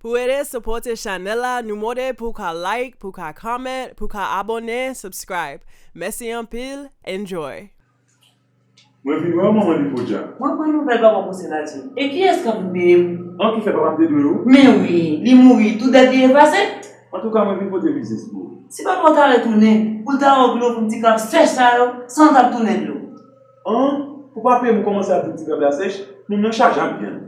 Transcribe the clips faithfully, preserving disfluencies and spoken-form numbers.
Pou ede sipòte chanèl la, nou mande pou w ka like, pou w ka comment, pou w ka abòne, subscribe. Mèsi anpil, enjoy! Mwen vin wè w, manman Lipodja. Mwen pran nouvèl papa w pase la di. E kiyès k ap vin peye m? An, ki fè papa m te dwe w? Men wi, li mouri, tout dèt li efase. Antouka, mwen vin pote biznis pou ou. Si papa w ta retounen, pou l ta wè w vin ofri m ti krab sèch sa yo, san l t ap tounen dlo. An, pou pa peye m, ou kòmanse ap di ti krab la sèch, menm nan chaje ap vyann.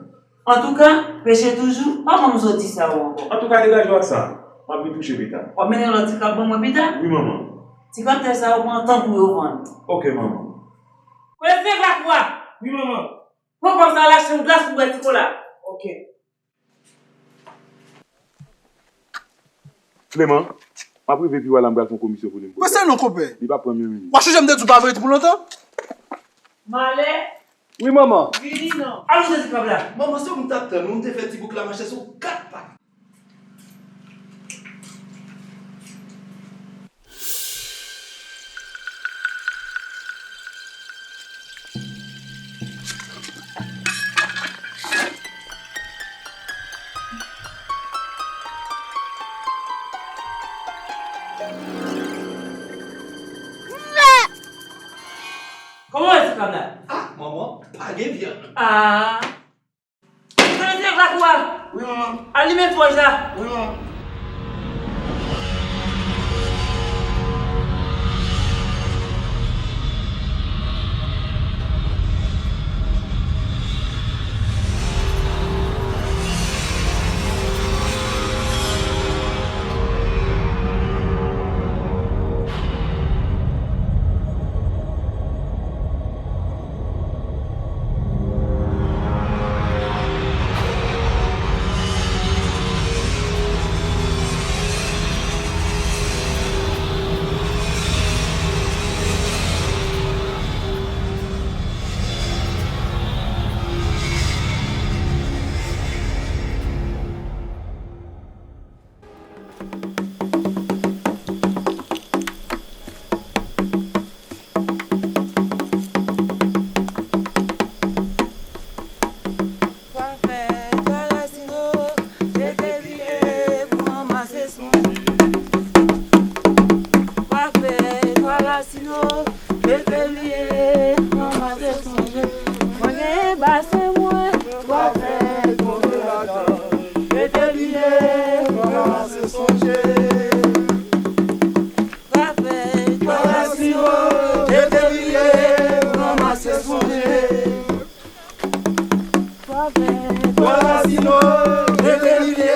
Antouka, peche toujou, pa ban m soti sa yo ankò. Antouka, degaje w ak sa. M ap vin touche pita. W ap mennen lòt ti krab ban mwen pita? Wi, manman. Ti krab tè sa yo pran tan pou yo vann. Oke, manman. Kweze lakou a! Wi, manman. Pran kòb sa al achte yon glas pou bwè ti kola. Oke. Clément, m ap rive pi lwen la, m pral fè yon komisyon pou li m. Prese non, konpè. Li p ap pran m yon minit. W a chonje m te di w pa vre pou lontan? Malè. Wi, manman. Vini non. Al monte ti krab la. Manman, se ou m t ap tann, ou m te fè ti bouk la mache sou kat pa. Kòman w wè ti krab la? Ah, manman, pa gen vyann. Ah. Fè yon ti lakou a. Wi, manman. Al limen fòj la. Wi, manman. Twa fèy, twa rasino, mete lye pou ranmase sonje. Twa fèy, twa rasino, mete lye pou ranmase sonje. Mwen gen basen mwen, twa fèy tonbe ladan. Mete lye pou ranmase sonje. Twa fèy, twa rasino, mete lye pou ranmase sonje. Twa fèy, twa rasino, mete lye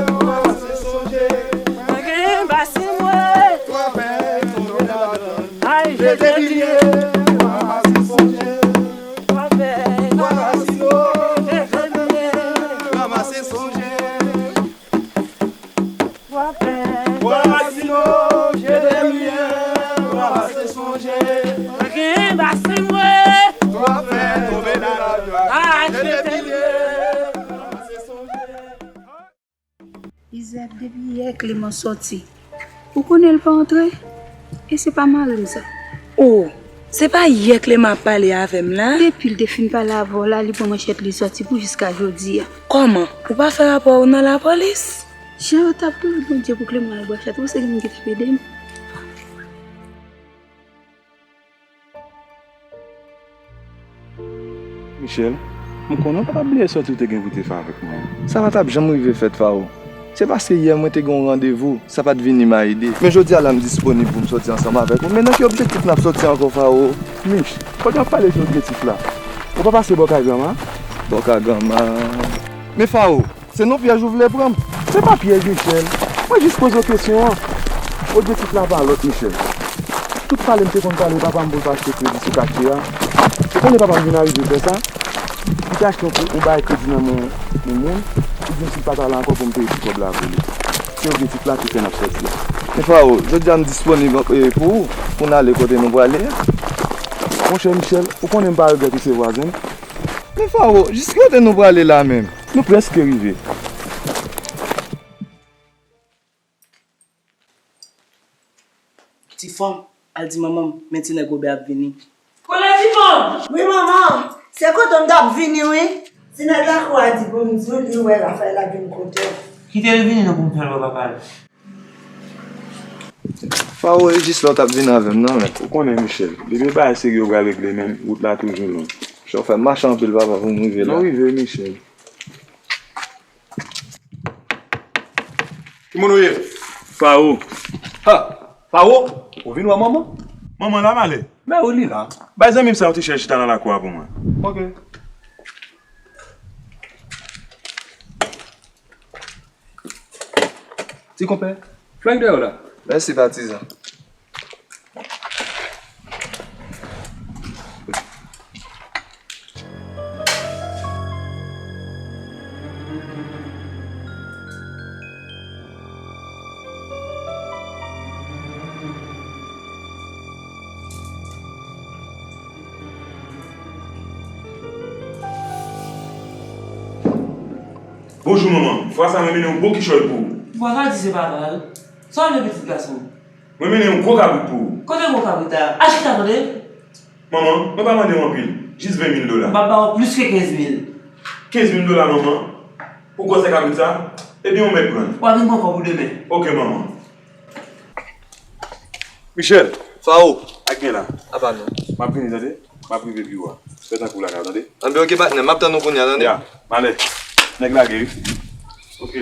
pou ranmase sonje. Mwen gen basen mwen. Twa fèy tonbe ladan. Ay, mete lye pou ranmase sonje. Twa fèy, twa rasino, mete lye pou ranmase sonje. Twa fèy, twa rasino, jete limyè, ranmase sonje. Mwen gen basen mwen. Twa fèy tonbe nan lajwa. Ah, jete limyè, ranmase sonje. Lizèt, depi yè Clément sòti, ou konnen l pa antre? E se pa mari m sa. Oh, se pa yè Clément ap pale avè m la? Depi l te fin pale avè w la, li pran manchèt li sòti pou jiska jodi a. Kòman? Ou pa fè rapò w nan lapolis? Jan yo t ap priye Bondye pou Clément al bwè chat, ou panse gen moun ki t ap ede m? Michel, m konnen w pa t ap bliye sòti w te gen pou te fè avèk mwen an. Sa pa t ap janm rive fèt, Faro. Se paske yè mwen te gen yon randevou, sa pa t vini m a ede. Men jodi a la m disponib pou m sòti ansanm avèk ou. Men nan ki objektif n ap sòti ankò, Faro? Mich, pandan w ap pale sou objektif la, ou pa pase bò kay granma? Bò kay granma. Men Faro, se non pyèj ou vle pran m? Se pa pyèj, Michel. Mwen jis poze w kesyon an. Objektif la pa lòt, Michel. Tout pale m te konn pale papa m pou l pa achte kredi sou katye a. Ou konnen papa m vin arive fè sa? Li te achte yon, yon bagay kredi nan men yon, yon moun, li di m si l pa t al ankò pou m peye ti kòb la pou li. Se objektif la ki fè n ap sòti a. Men Faro, jodi a m disponib, e, pou ou, pou n ale kote nou prale a. Monchè Michel, ou konnen m pa regrèt ou se vwazen m. Men Faro, jis kote nou prale la menm? Nou prèske rive. Ti fanm, al di manman m, men ti nèg Wobè ap vini. Kote ti fanm? Wi, manman, se kote w m t ap vini, wi. Ti nèg lakou a di pou m di w li wè Rafayèl ap vin kote w. Kite l vini non pou m fè l wè papa l. Fawo, e jis la w t ap vin avè m nan, men. Ou konnen, Michel, depi e bagay serye yo pral regle, men wout la toujou long. Chofè, m mache anpil, papa, pou m rive la. Nou rive, Michel. Ki moun ou ye? Fawo. Ha! Fawo? Ou vin wè manman? Manman la, Malè. Men ou li la. Bay zanmi m sa yon ti chèz chita nan lakou a pou mwen. Ok. Ti konpè, flank dèyè w la. Mèsi, patizan. Bonjou, manman. Fwa sa, mwen mennen yon bon kichòy pou ou. Bwa sa di se pa vre. Sa w vle, pitit gason? Mwen mennen yon gwo kabrit pou ou. Kote gwo kabrit la? Al chita, tande. Manman, mwen pa mande w anpil, jis ven mil dola. M ap ba w plis ke kenz mil. Kenz mil dola, manman? Pou gwosè kabrit sa? Ebyen, ou mèt pran l. W a vin pran kòb ou demen. Ok, manman. Michel. Fawo. Ak gen la. Apa non. M ap vini, tande. M ap rive biwo a. Fè tankou w la, tande. Anben, ok, patnè, m ap tann ou kounye a, tande. Ya, m ale. Nèg lage, wi. Ok.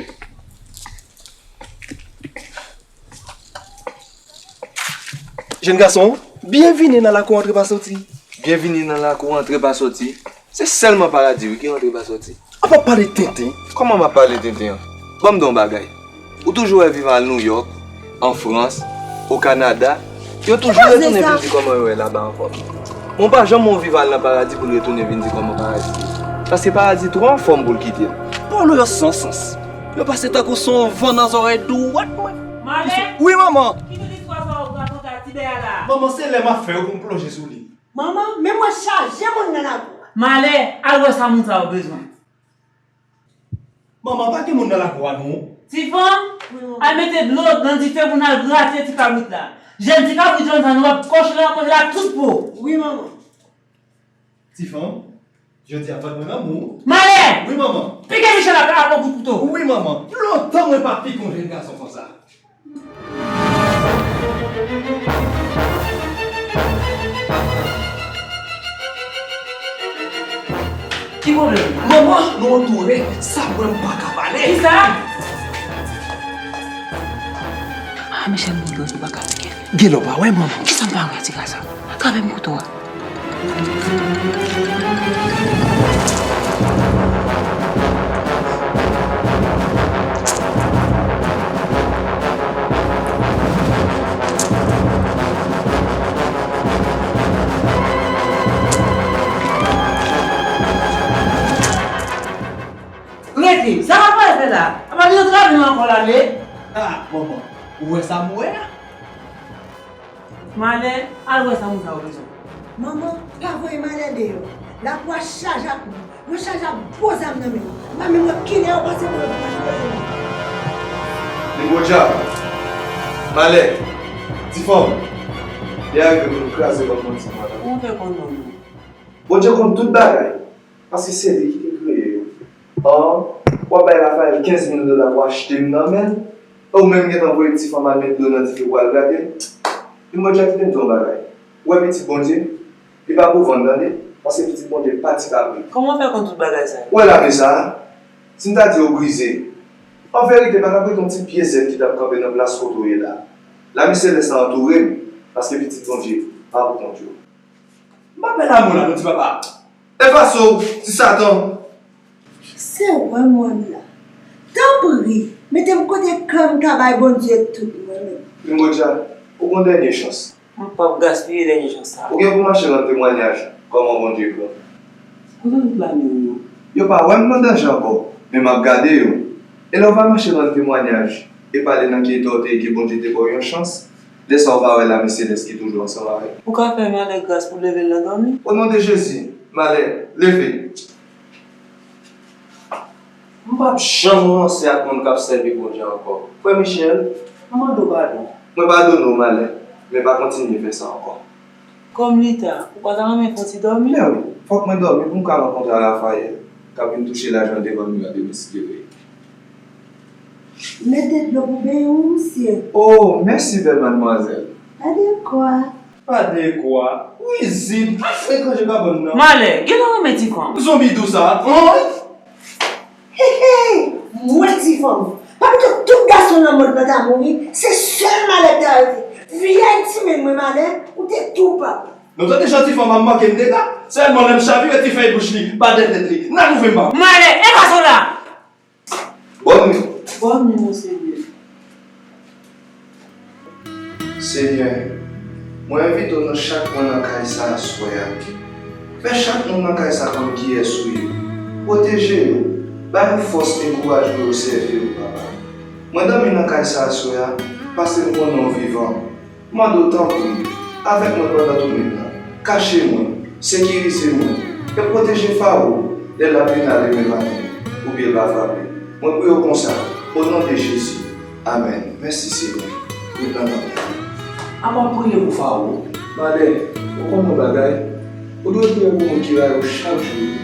Jenn gason, byenvini nan lakou antre pa soti. Byenvini nan lakou antre pa soti. Se sèlman Paradi, wi, ki antre pa soti. An p ap pale tenten. Kòman m ap pale tenten an? Ban m di w yon bagay. Ou toujou wè viv al Nouyòk, an Frans, o Kanada, yo toujou retounen vin di kòman yo wè laba anfòm. Mwen pa janm wè w viv al nan Paradi pou l retounen vin di kòman Paradi ye. Paske Paradi twò anfòm pou l kite l. Pawòl ou yo san sans. Yo pase tankou se yon van nan zòrèy dwat mwen. Malè! Wi, manman. Ki tout istwa sa w rakonte a Tibè a la? Manman, se lè m ap fè yo pou m plonje sou li. Manman, men mwen chaje moun nan lakou a. Malè, al wè sa moun sa yo bezwen. Manman, pa gen moun nan lakou a non. Tifan, al mete dlo nan dife pou n al grate ti kabrit la. Jèn ti kabrit jòn sa nou ap kòche l nan manje l ak tout po. Wi, manman. Tifan, jodi a fèt mwen lanmou. Malè! Wi, manman. Pike Michel ak, ak yon kout kouto. Wi, manman. Lontan mwen pa pike yon jèn gason konsa. Ki pwoblèm? Manman, nou antoure. Sa mwen m pa ka pale. Kisa? Ah, Michel, moun gòj ou pa ka pike. Gen lè w pa wè, manman. Kisa m pa wè, ti gason? Trape m kouto a. Rete, sa w ap fè la? Apa vin antrave m ankò la, le? Ah, manman, ou wè sa m wè a? Malè, al wè sa moun sa yo bezwen. Manman, pa voye Malè deyò. Lakou a chaje ak moun. Yo chaje ak gwo zam nan men yo. M pa menm wè kilè yo pase pou yo vin atake moun. Li bon djab. Malè. Ti fanm. Li arive pou nou kraze bann bandi mwen la. Kòman w fè konn non m? Bondye konn tout bagay. Paske se li ki te kreye yo. An, w ap bay Rafael kenz mil dola pou achte m nan men l, e w menm gentan voye ti fanm al met dlo nan dife pou al grate l. Men Bondye a kite m di w yon bagay. Ou wè pitit Bondye, li pa pou vann, tande, paske pitit Bondye pa ti kabrit. Kòman w fè konn tout bagay sa yo? Ou wè lame sa a? Si m ta di w brize. An verite, pa t ap ret yon ti pye zèb ki t ap kanpe nan plas kote w ye la. Lame selès la antoure m, paske pitit Bondye pa pou kont yo. M pa pè lanmou la non, ti papa. Efase w, ti Satan! Se wè m wè m la. Tanpri, mete m kote kè m ka bay Bondye tout mwen menm. Limodja, ou gon dènye chans. M p ap gaspiye dènye chans sa a. Ou gen pou mache rann temwayaj kòman Bondye gran. Kote tout lame w yo? Yo pa wè m nan danje ankò, men m ap gade yo. E lè w pa mache rann temwayaj e pale nan ki eta w te ye ke Bondye te ba w yon chans, lè sa a w va wè lame selès ki toujou ansanm avèk ou. Ou ka fè Malè gras pou leve l nan dòmi? O non de Jezi, Malè, leve! M p ap janm ranse ak moun k ap sèvi Bondye ankò. Frè Michel, m mande w padon. Mwen padone w, Malè, men pa kontinye fè sa ankò. Kòm li ta, ou pa ta renmen fè yon ti dòmi? Mèwi, fòk mwen dòmi pou m ka rankontre a Rafael, k ap vin touche lajan devan mi a demen si Dye vle. Mete dlo pou benyen wi, misye. Oh, mèsi, bèl madmwazèl. Pa de kwa. Pa de kwa. Wi, zip. Al frekan je kabann nan. Malè, genlè w renmen ti fanm. Zonbi dou sa. Hey, hey, mwen ti fanm. Pa pito tout gason nan mond lan ta mouri, se sèl Malè k ta rete. Vyèj ti men mwen Malè, ou te tou pap. Men w tande jan ti fanm ap manke m dega? Sèlman lè m chavire ti fèy bouch li, ba dèyè tèt li. N a twouve m pa. Malè, e gason la! Bòn nuit. Bòn nuit, Monsenyè. Senyè, mwen envite w nan chak kwen nan kay sa a aswè a. Fè chak moun nan kay sa a konn kiyès ou ye. Pwoteje yo, ba yo fòs e kouraj pou yo sèvi w, Papa. Mwen dòmi nan kay sa a aswè a, paske m konnen w vivan. M mande w tanpri, avèk mwen pandan tou nwit lan. Kache mwen, sekirize mwen, e pwoteje Faro lè l ap vin ale demen maten, oubyen l va frape. Mwen priye w konsa, o non de Jezi. Amèn. Mèsi, Senyè. Nwit lan nan men w. Apa w ap priye pou Faro? Malè, ou konn yon bagay? Ou dwe priye pou moun ki rayi w chak jou.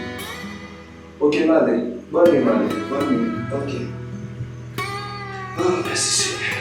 Oke, Malè. Bòn nuit, Malè. Bòn nuit. Oke. Oh, mèsi, Senyè.